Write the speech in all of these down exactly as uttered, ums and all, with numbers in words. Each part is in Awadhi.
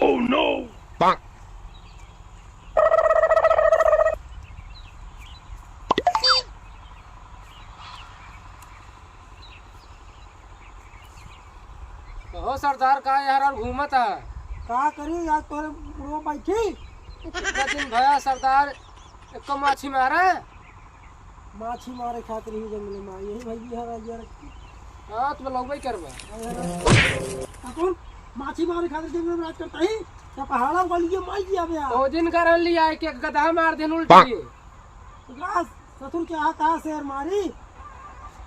Oh no! कहो सरदार, का यार और घूमत है? का करी यार, तोरे मुड़वा बैठी। इतना दिन भया सरदार, एको माछी मारा? माछी मारे खातिर ही जंगल में आई, यही भाई बिहार आ गया। हाँ, तुम लोग भाई करबा। अपन माछी मारे खातिर जंगल में राज करता ही, तो पहाड़ा वाली ये मार दिया बे। ओ दिन कर लिया है कि एक गधा मार देन उल्टी। तो का ससुर के हाथ आ शेर मारी।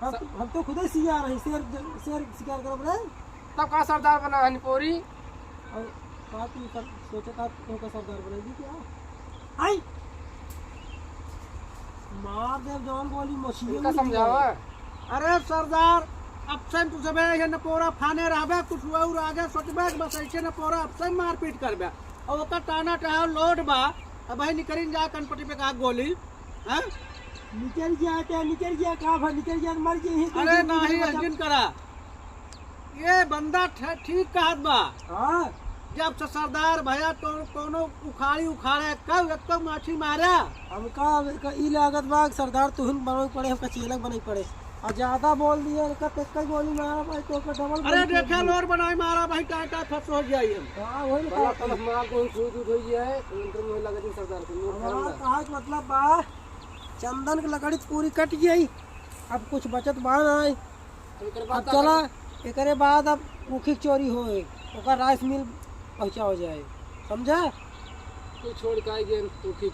हम, स- हम तो खुदे सियार है, शेर, शेर शिकार करब रे। तब का सरदार बना हन पोरी? और का तू सर, सोचे था तुमको सरदार बनाई दी क्या? आई मार देव जौन गोली मशीन इनका में समझावा। अरे सरदार, अब से तू सबे ये नपोरा फाने रहबे, कुछ हुआ उर आगे सोचबे कि बस ऐसे नपोरा अब से मारपीट करबे। और ओकर टाना टहाव लोड बा, अब भाई निकरिन जा कनपटी पे का गोली, हाँ? निकल गया क्या? निकल गया का भाई? निकल गया तो मर गया ही तो अरे जिंदगी नहीं, बचा। यकीन करा, ये बंदा ठ-, ठीक कहत बा। हाँ। जब से सरदार भया तो कोनो उखाड़ी उखाड़े, कब एक तो माछी मारा। हमका अब एक ई लागत बा कि सरदार तुहिन बनवे पड़े, हमका चेलक बनवे पड़े। और ज्यादा बोल दिए, इनका तो एक ही गोली मारा भाई, तो ओकर डबल अरे गोली देखे, मार दिए। लोर बनाए मारा भाई, टाटा फस हो जाई हम। हाँ, वही बड़ा बता। कलम मार को छू छू धोई है, तो इंटर में लगे थे सरदार को, लोर हाँ, खड़ा। कहा कि मतलब बा, चंदन के लकड़ी तो पूरी कट गई, अब कुछ बचत बा ना। तो एकरे बाद अब का चला, करब? एकरे बाद अब ऊखी के चोरी होए, ओकर राइस मिल पहुँचाओ जाए, समझा? कुल छोड़ के आई गए ऊखी।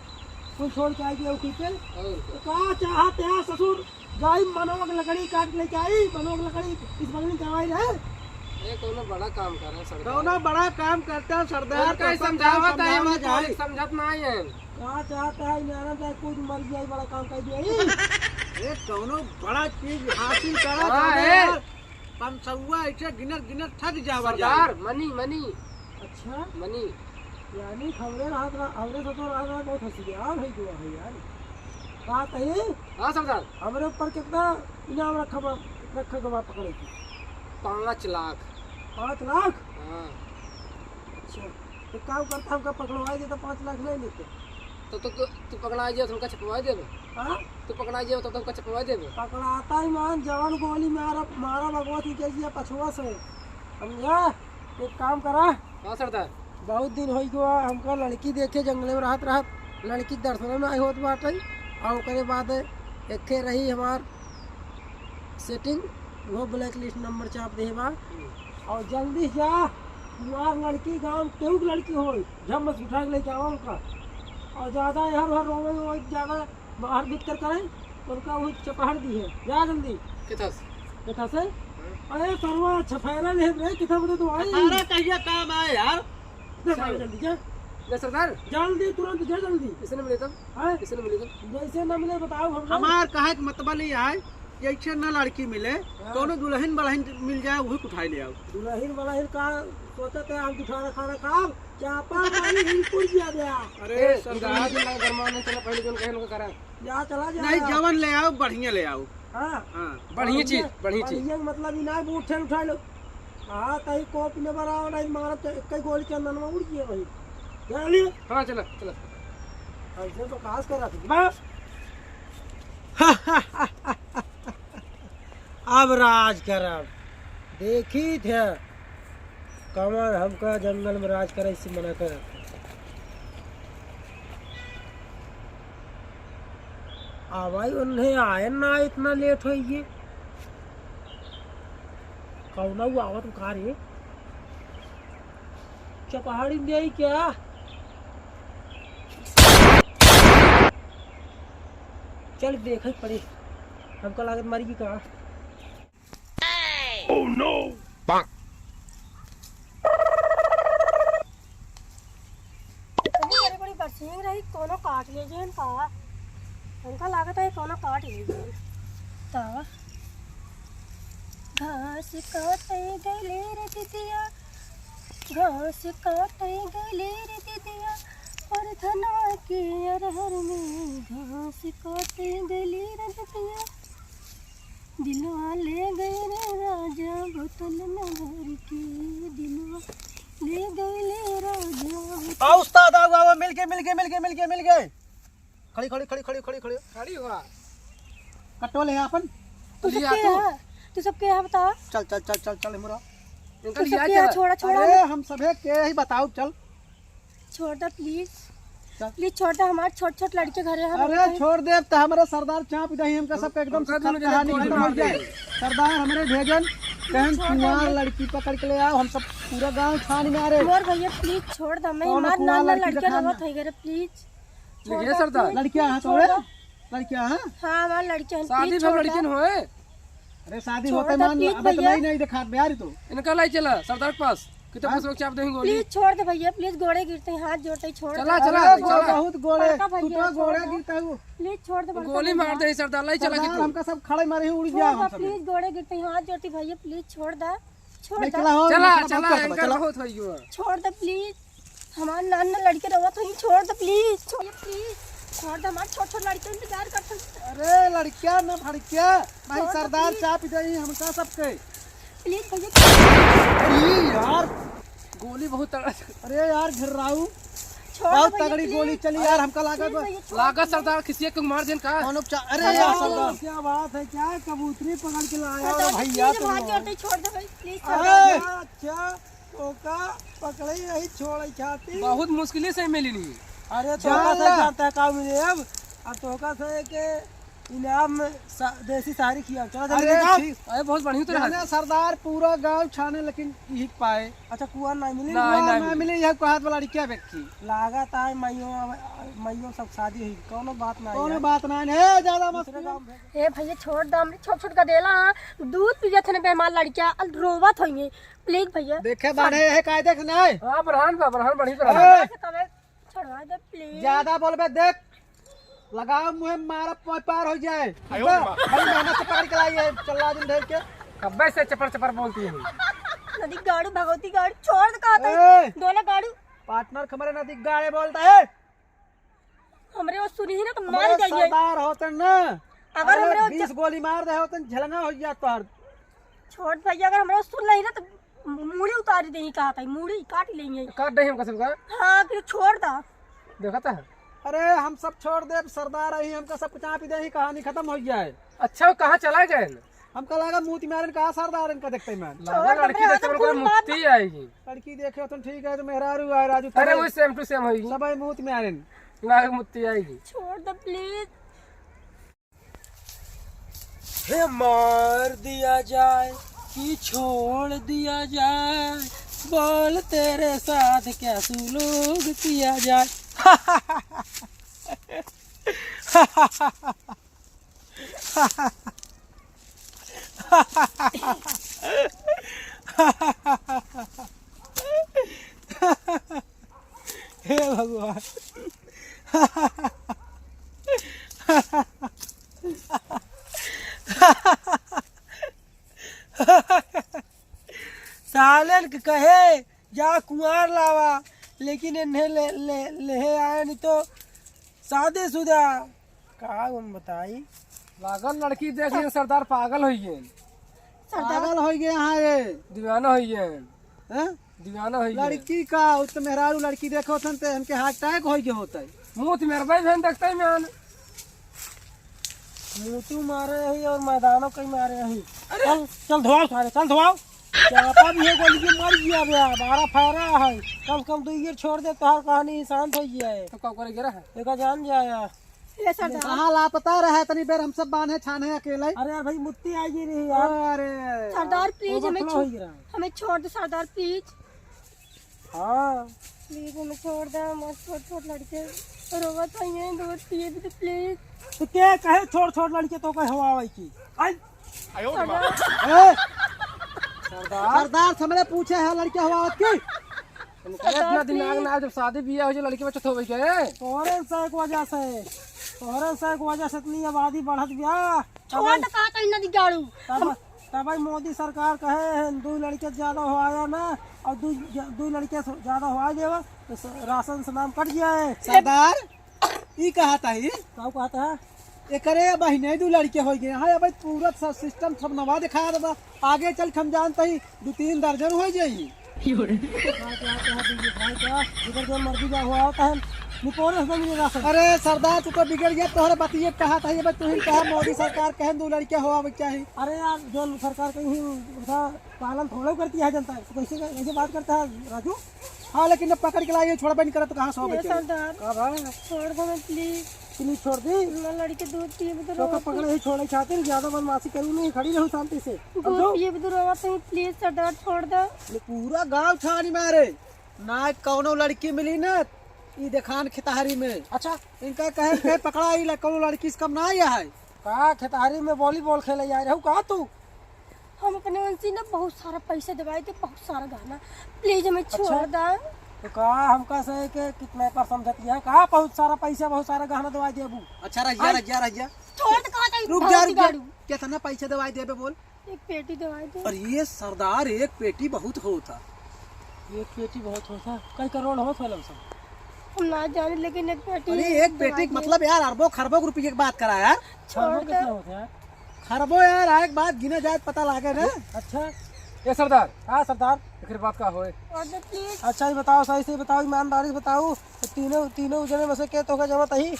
कुल छोड़ के आई गए ऊखी पे। और तो का? का चाहत है ससुर? जाई मनवा के लकड़ी काट लेके आई, मनवा के लकड़ी इस बगल में जवाई रहे। ए, कौनो बड़ा काम करे सरदार। कौनो बड़ा काम करता सरदार, और कहीं कौनो समझावत काम है, समझावा उनको जाए। समझत नहीं है। का चाहता है, नारायण साहब, कुछ मर गया, बड़ा काम कर दिया। ए, कौनो बड़ा चीज हासिल करा हाँ, जाने ए। यार। पाँच सौवा ऐसे गिनत गिनत थक जावा सरदार, जाए। मनी, मनी। अच्छा? मनी। यानी हमरे रात रा-, हमरे से तो रात रात बहुत होशियार है जो है यार। बात है? हाँ सरदार। हमरे ऊपर कितना इनाम रखा बा, रखा गवा पकड़े की? पाँच लाख। पाँच लाख? हाँ। अच्छा। तो काम करता, हमका पकड़वाई देता, पाँच लाख नहीं लेते। तो, तो, तो तू पकड़ा जाओ, तो हमका छपवाई देबे। हाँ? तू पकड़ा जाओ, तो, तो हमका छपवाई देबे। पकड़ाता ही मान, जवान गोली मारा, मारा भगवत ही के लिए पछुआ से। समझा? एक काम करा। हाँ सरदार। बहुत दिन होई गवा, हमका लड़की देखे जंगले में रहत रहत, लड़की के दर्शन में आई होत बाटे। और ओकरे बाद एके रही हमार सेटिंग, वो ब्लैक लिस्ट नंबर चाप दे बा। हम्म। और जल्दी जा, कुमार लड़की गाँव केहू के लड़की होई, झम्मस उठा के लेके आवा उनका। और ज्यादा इधर उधर रोवे, वो ज्यादा बाहर भीतर करे, उनका वही चपहड़ दी है। जा जल्दी। किथस? किथस है? हाँ। अरे सरवा, छफेरा ले रे, किथा बता तू आई? छफेरा कहिया काम आए यार? जा भाई, जल्दी जा। जा सरदार। जल्दी, तुरंत जा, जल्दी। किसने मिले तब? हाँ? किसने मिले तब? जैसे ना मिले, बताओ हम लोग। हमार कहे के मतलब ये है, जैसे ना लड़की मिले, हाँ। कौनो दुल्हन बलहन मिल जाए, वही उठाई ले आओ। दुल्हन बलहन का सोचत है, हम जुठाना खाना खाब, चापा पानी हिलपुर दिया गया। अरे ए, सरदार। इधर, इधर लगा, गरमाने चला, पहले जोन कहे, उनको करा। जा, चला जा। नहीं, जवन ले आओ, बढ़िया ले आओ। हाँ। हाँ। बढ़िया चीज, बढ़िया चीज। बढ़िया मतलब, ई ना बूढ़ ठेल उठा लो। हाँ, तई कोप ने बराबर नहीं मारत, तो एक ही गोली चंदन में उड़ गया भाई। चलिए। हाँ, चला, चला। ऐसे तो कास कर रहा था। बस। अब राज करब। देखी थे, कमर हमका जंगल में राज करे से मना कर। आ भाई, उन्हें आए ना, इतना लेट होई गए। कौना वो आवत का रे? चपहाड़ी में आई क्या? चल देखे पड़ी, हमका लागत मरी की का। Oh no! इतनी बड़ी बड़ी बरसीन रही, कोनो काट ले गए का? हमका लागत है कोनो काट ले गए। त घास काटे गले रे दिदिया, घास काटे गले रे दिदिया, और धनवा के अरहर में घास काटे गले रे दिदिया। दिलवा ले गए रे राजा बोतल में भर के, दिलवा ले गए ले राजा। आओ उस्ताद, आओ, आओ, मिल गए, मिल गए, मिल गए, मिल गए, मिल गए। खड़ी, खड़ी, खड़ी, खड़ी, खड़ी, खड़ी। खड़ी हुआ। कट्टो ले अपन। तू सब लिया के तू। है? तू सब के है बताओ? चल, चल, चल, चल, चल, मुरा। इनका तू लिया सब के है? चला। छोड़ा, छोड़ा अरे, ना। हम सभे के ही बताओ, चल। छोड़ दे please। चल। Please छोड़ दे, हमार छोट छोट लड़के घरे हैं, अरे, हमें छोड़ दे, त हमरे सरदार चाप दही, हमका सबका एकदम उनका से दोनों जने कहानी गोली खत्म हो मार दे। जाए। सरदार हमरे भेजन, कहन छोड़ दे कुमार हमें। लड़की पकड़ के ले आओ, हम सब पूरा गांव छान मारे। मोर भैया please छोड़ दे, मैं कौन हमार कुमार नाना लड़की लड़के दिखा रोवत ना? है घरे, please। छोड़ देखिए दे, सरदार। please, लड़कियां please हैं छोड़ तोरे? दे। लड़कियां हैं? हाँ, हमार लड़कियां हैं, शादी please भा छोड़ लड़किन दे। होए? अरे शादी छोड़ होता दे, मान please अब तो भैया। नहीं, नहीं दिखात बे यार तू। इनका लाई चला सरदार के पास, कि तो हाँ? पुछो चाप देंगे गोली। Please छोड़ दे भैया, please गोड़े गिरते हैं, हाथ जोड़ते हैं, छोड़ चला, दे। चला, अरे वो चला। बहुत गोड़े, बड़का तू भैया, तो छोड़ गोड़े दे। गिरता है वो। Please छोड़ दे बड़का गोली भैया। मार दे सरदार, लाई चला सरदार, कितू। हमका सब खड़े मारे ही उड़ छोड़ गया दे हम सब। Please गोड़े गिरते हैं, हाथ जोड़ते भैया, please छोड़ दे। छोड़ नहीं, दे। चला हो, चला, चला, चला, चला, इनका चला। बहुत होई हुआ। छोड़ दे please। हमार नान ना लड़के रोवत होई, छोड़ दे please, छोड़ please, छोड़ दे, हमार छोट छोट लड़के इंतजार करत होई। अरे लड़किया ना भड़किया, भाई छोड़ दे सरदार please। चाप दे हमका सबके। Please भैया। अरे यार, गोली बहुत तगड़ा। अरे यार घिर्राऊ, छोड़ दे बहुत भैया, तगड़ी please। गोली चली यार, हमका लागत please बा। भैया, छोड़ लागत दे। सरदार खिसिया के मार देन का? कौनो चा-, अरे सरदार यार सरदार। क्या बात है, क्या कबूतरी पकड़ के लाया हो सरदार जी, भैया please तुम हाथ लोग। जोड़ते, छोड़ दे भाई, please छोड़ अरे। दे। अच्छा, अच्छा, ओका पकड़े रही, छोड़े खातिर। बहुत मुश्किल से मिली नहीं। अरे, जा तोका से ला। जानता है का मिले अब? अब तोका से के इनाम में सा-, देसी सारी खिया। चलो, जल्दी अरे, निकाल। ठीक। अरे, बहुत बढ़िया तो रहा। जाने सरदार पूरा गांव छाने, लेकिन यही पाए। अच्छा, कुआर ना मिली? ना, कुआर ना ना मिली। मिली, यह को हाथ वाला लड़किया व्यक्ति। लागत आए, माइयो, माइयो सब शादी हुई, कौनो बात ना कौनो है। बात ना है, ज्यादा मत दूसरे करो। गाँव भेज। ए भैया, छोड़ दे, हमरे छोट छोट गदेला, दूध पियत हन बेमार लड़किया, अल रोवत होइए। Please भैया। देखे बाढ़े है कायदे से नहीं। हाँ, बरहान बा, बरहान बढ़ी बरहान। ए! छोड़वा दे, please। ज्यादा बोलबे देख, लगाओ मुँहे मारा, पार हो जाए। आयो रे माँ। बड़ी मेहनत से पकड़ के लाई है, चल्ला दिन ढेर के। कब्बे से चपर चपर बोलती है। नदी गाड़ू, भगवती गाड़ू, छोड़ दे कहत है। ए! दोनों गाड़ू। Partner हमारे नदी गाड़े बोलता है। हमरे वो सुनी ही ना तो मार हमरे जाइए। सरदार होते ना, अगर अरे हमरे वो बीस ज- गोली मार दे होते, झलंगा हो जात तोहर। छोट भैया, अगर हमरे वो सुन लही ना तो मूड़ी उतारी देही, कहा था मूड़ी काट लेंगे। काट दे हमका सबका। हाँ, फिर छोड़ दा। देखा था। अरे हम सब छोड़ दे, सरदार आई, हमका सब चाप देही, कहानी खत्म हो जाए। अच्छा, वो कहाँ चला गए? हमका लगा मूत मारन का सरदारन का देखते मैं। लगा छोड़ दे, लड़की हमरे देखते हाथ में मेरे को खून मत। मुत्ती आएगी। लड़की देखे तो ठीक है, तो मेहरारू आए राजू, अरे तबे वही same to same होई। सब आई मूत मारन। लगा मुत्ती आएगी। छोड़ दे please। हे मार दिया जाए कि छोड़ दिया जाए, बोल तेरे साथ क्या सुलूक किया जाए। हे भगवान। सालन के कहे जा कुंवार लावा, लेकिन इन्हें ले, ले, ले आए नहीं तो शादीशुदा। का हम बताई? लागल लड़की देख लिए सरदार पागल होई गए। सरदार पागल होई गए, हाँ ये। दीवाना होई गए। हैं? दीवाना होई गए। लड़की का, उ तो मेहरारू लड़की देखो थन ते इनके heart attack होई गए होता है। मुंह तो मेरे भाई बहन देखता ही मैं। मुंह तो मारे ही और मैदानों कहीं मारे ही। अरे! चल, चल धोआओ सारे, चल धोआओ। चापा भी है, गोली के मर गया बे, बारह फायरा है। कम से कम दो ईयर छोड़ दे, तोहार कहानी शांत हो गया है। तो का करे गिरा है? देखा जान जाया। ए सरदार। कहाँ लापता रहे, इतनी बेर हम सब बान्हे छान्हे अकेले। अरे यार भाई, मुत्ती आई रही यार। अरे। सरदार, please हमें overflow छो-, हो गया। हमें छोड़ दे सरदार, please। हाँ। Please हमें छोड़ दे, हमारे छोट छोट लड़के रोवत हैं, दूध पिए भी तो please। तो क्या कहे छोट छोट लड़के तो कहे हवा आई की? आई। सरदार। ए! सरदार। सरदार से हमरे पूछे है लड़के हवा आवत की? तुम कहे इतना दिमाग ना, जब शादी बियाह हो जाए, लड़के बच्चे तो हो गए। तोहरे से एक वजह से, तोहरे से एक वजह से इतनी आबादी बढ़त गया। छोड़ दे, कहा कहीं नदी गाड़ू। तब, तब भाई मोदी सरकार कहे हैं, दो लड़के ज्यादा हो आया ना, और दो, दो लड़के से ज्यादा हो आया देवा, तो स-, राशन से नाम कट गया है। सरदार, ई कहा था ही? का कहा था? एकरे बहिने दू लड़के हो गए हैं, अब पूरा स-, system सब नवा दिखाया दादा। आगे चल के हम जानते ही दू तीन दर्जन हो जाई। क्या, क्या, क्या, क्या, क्या, बिगड़ गया, मर्जी का हुआ होता है, निपोरे से मिले राशन। अरे सरदार, तू तो बिगड़ गया, तोहरे बतिये कहा था, ये बस तू ही कहा, मोदी सरकार कहन दो लड़कियां हो, अब क्या है? अरे यार, जो सरकार कहीं था, पालन थोड़ा करती है जनता, तो कैसे, कैसे बात करता है राजू? हाँ, लेकिन जब पकड़ के लाइए, छोड़बे नहीं करत, तो कहाँ सो ये बच्चे? सरदार, का बा? छोड़ दो मैं, please। Please छोड़ दी। मैं लड़के दूध पिए भी तो तो का रोवत पकड़े ही। ही छोड़े खातिर ज्यादा बदमाशी करू नहीं, खड़ी रहू शांति से। अब दूध जो पिए भी तो रोवत है, please सरदार, छोड़ दो। ले, पूरा गांव छानी मारे, ना कौनो लड़की मिली ना ई देखान खेतहरी में। अच्छा। इनका कहे, कहे पकड़ा, ई ल-, कौनो लड़की से कम ना आया है। का खेतहरी में volleyball खेले आए रहू का तू? हम अपने मन से ना बहुत सारा पैसा देवाई थे, बहुत सारा गहना। Please हमें अच्छा। छोड़ दा। तो का हमका से के कितना एकर समझती है? का बहुत सारा पैसा, बहुत सारा गहना देवाई देबू? अच्छा, रह जा, आई। रह जा, रह जा। छोड़ तो कहा था, रुक बहुत जा, रुक जा। गाड़ू। कितना पैसा देवाई देबे बोल? एक पेटी देवाई दे। अरे ये सरदार, एक पेटी बहुत होता। एक पेटी बहुत होता? कई करोड़ होत है लमसम? हम ना जाने, लेकिन एक पेटी अरे एक देवाई पेटी दे। मतलब यार, अरबों खरबों के रुपये की बात करा यार। छोड़ खरबों दे। कितना होता है? खरबो यार, एक बात गिने जाए पता लागे ना। अच्छा। ए सरदार। हाँ सरदार। एकर बात का होए? छोड़ दे, please। अच्छा, ये बताओ, सही से बताओ, ईमानदारी से बताओ, तीनों, तीनों जने में से के तोहका जमा तही?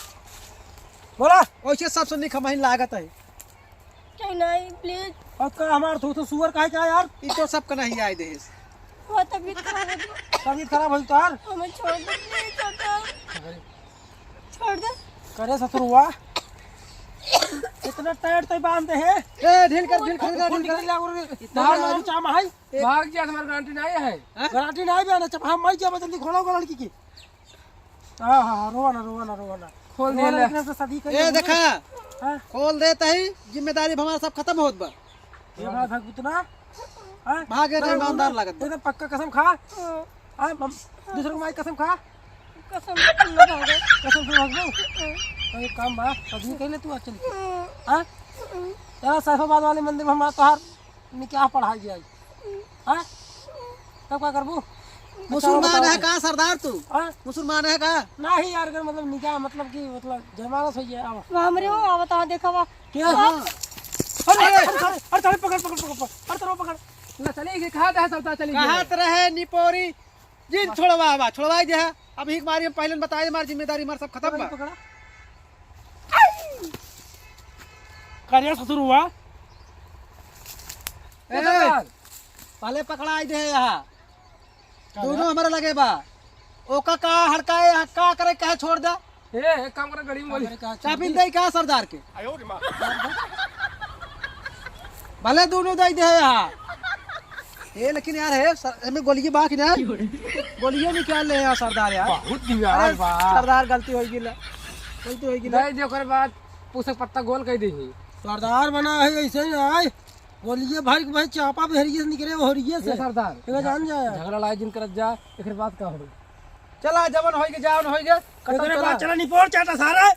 बोला। वैसे सबसे निक हमही लागत है। कहीं नहीं, please। अब का हमार थू थू सुअर काहे का यार? ई तो सबका नहीं आए देस। वो तबीयत खराब हो गई। तबीयत खराब होई तोहार? हमें छोड़ दे, please, छोड़ दे। छोड़ दे। करे ससुरुआ। इतना tight तो बांध दे है। ए, ढील कर, ढील कर, ढील कर। इतना बाहर मारू चाम है। भाग जा, तुम्हारी गारंटी नहीं है। हाँ? गारंटी नहीं बे, ना, जब हम मर जाबे, जल्दी खोलो लड़की की। हाँ, हाँ, हाँ, रोवा ना, रोवा ना, रोवा ना। खोल दे रोवा ना, ले। एकरे से शादी कर ए, ले। देखा, हाँ? खोल देता ही, जिम्मेदारी अब हमारा सब खत्म होत बा। ये बात है, उतना? हाँ? भागे ना, रे, ईमानदार ना, लागत बा। एकदम पक्का कसम खा। हाँ, हम दूसरे को माई कसम खा। कसम से तुम ना भागो। कसम से भागो? हाँ। तो एक काम बा, शादी कर ले तू, आज चल के। हाँ। हाँ? चला, सैफाबाद वाले मंदिर में हमारा तोहार निकाह पढ़ाई जाए। हाँ? तब का करबू? मुसलमान है का सरदार तू? हाँ? मुसलमान है का? नहीं यार, अगर मतलब निकाह मतलब कि मतलब जयमाला सही है, आवा। वाह, हमरे हो, आवा, तहाँ देखा, वाह। क्या? हाँ। अरे, अरे, अरे, अरे, अरे, पकड़, पकड़, पकड़, पकड़, अरे, चलो, पकड़। ना चली गई, कहाँ रहे सरदार, चली गई? कहत रहे निपोरी, जिन छोड़वा, आवा, छोड़वाई दे है। अब ही मारी हम पहले बताए, हमारी जिम्मेदारी, हमारा सब खत्म बा। पकड़ा। करिया ससुरुआ। ए, ए, सरदार। पहले पकड़ाई दे यहाँ। का दोनों बा? हमारे लगे बा। ओका का हड़काए, यहाँ का करे, कहे छोड़ दे। ए, एक काम करे, गड़ी में बोली। का करे, कहे छोड़ चाबी दे। दे का सरदार के? भले दोनों दे दे यहाँ। ए, लेकिन यार, है, सर, एमे गोलिये बा कि ना? गोलिये निकाल ले यहाँ, सरदार यार। बहुत दिमाग अरे, बा। सरदार, गलती हो गई, गलती हो गई। दे दे, ओकर बाद पूछक पत्ता गोल कर दी। सरदार बना है, ऐसे ही आए। बोलिए भाई कि भाई, चापा बहरिए से निकले, ओहरिए से। ए सरदार, एगो जान जाए। झगड़ा लड़ाई जिन करत जा, एकर बात का होई? चला, जवन होई के, जावन होई के, खत्म एकरे चला। बात चला, निपोर चाटा सारा।